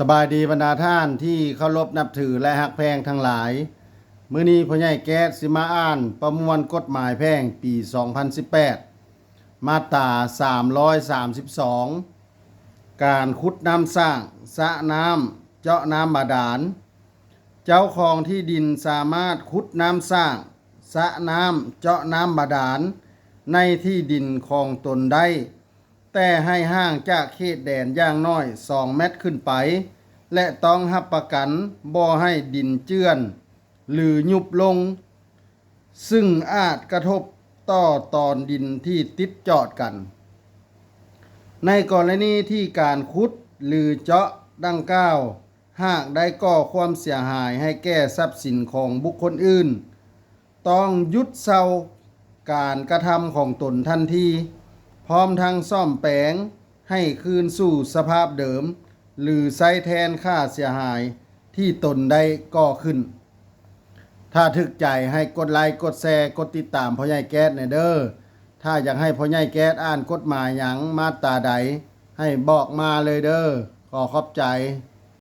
ສະບາຍດີບັນດາທ່ານທີ່ເຄົາລົບນັບຖື ແລະ ຮັກແພງທັງຫຼາຍ. ມື້ນີ້ພໍ່ໃຫຍ່ແກ້ດຊິມາອ່ານປະມວນກົດໝາຍແພ່ງປີສອງພັນສິບແປດ ມາດຕາສາມຮ້ອຍສາມສິບສອງ ການຂຸດນ້ຳສ້າງ ສະນ້ຳ ເຈາະນ້ຳບາດານ. ເຈົ້າຂອງທີ່ດິນສາມາດຂຸດນ້ຳສ້າງ ສະນ້ຳ ເຈາະນ້ຳບາດານ ໃນທີ່ດິນຂອງຕົນໄດ້, ແຕ່ໃຫ້ຫ່າງຈາກເຂດແດນຢ່າງໜ້ອຍສອງແມັດຂຶ້ນໄປ ແລະ ຕ້ອງຮັບປະກັນບໍ່ໃຫ້ດິນເຈື່ອນ ຫຼື ຍຸບລົງ, ຊຶ່ງອາດກະທົບຕໍ່ຕອນດິນທີ່ຕິດຈອດກັນ. ໃນກໍລະນີທີ່ການຂຸດ ຫຼື ເຈາະດັ່ງກ່າວ ຫາກໄດ້ກໍ່ຄວາມເສຍຫາຍໃຫ້ແກ່ຊັບສິນຂອງບຸກຄົນອື່ນ, ຕ້ອງຢຸດເຊົາການກະທຳຂອງຕົນທັນທີ, ພ້ອມທັງສ້ອມແປງໃຫ້ຄືນສູ່ສະພາບເດີມ ຫຼື ໃຊ້ແທນຄ່າເສຍຫາຍທີ່ຕົນໄດ້ກໍ່ຂຶ້ນ. ຖ້າຖືກໃຈໃຫ້ກົດໄລ, ກົດແຊ, ກົດຕິດຕາມພໍ່ໃຫຍ່ແກ້ດແດ່ເດີ້. ຖ້າຢາກໃຫ້ພໍ່ໃຫຍ່ແກ້ດອ່ານກົດໝາຍຫຍັງ ມາດຕາໃດ ໃຫ້ບອກມາເລີຍເດີ້. ຂໍຂອບໃຈ.